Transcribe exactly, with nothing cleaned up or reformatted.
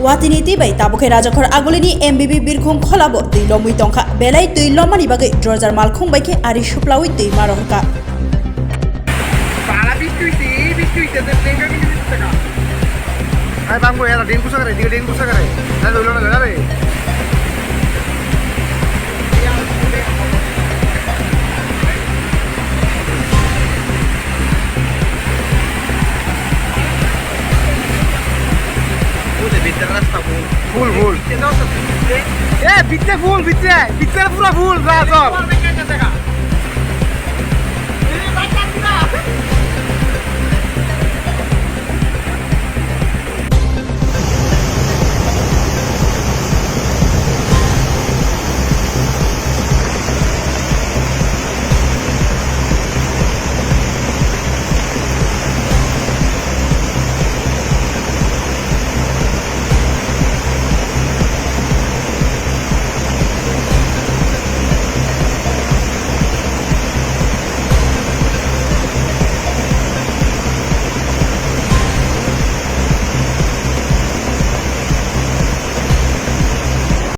Watini twi bai tabuk khe Rajakhor Agulini M B B birkhung kholabo twi lomwi tongkha. Belai twi lommani bagwi drojar malkhung bai khe ari suplawi twi ma rohorkha. Para bistui si, bistui si, de tenga ni bistui ka. Ai bangbo era din kusa kare, din kusa kare. Ai lo lo na re. Full, full. Eh, bitte full, bitte. Bitte pura full, Rajakhor.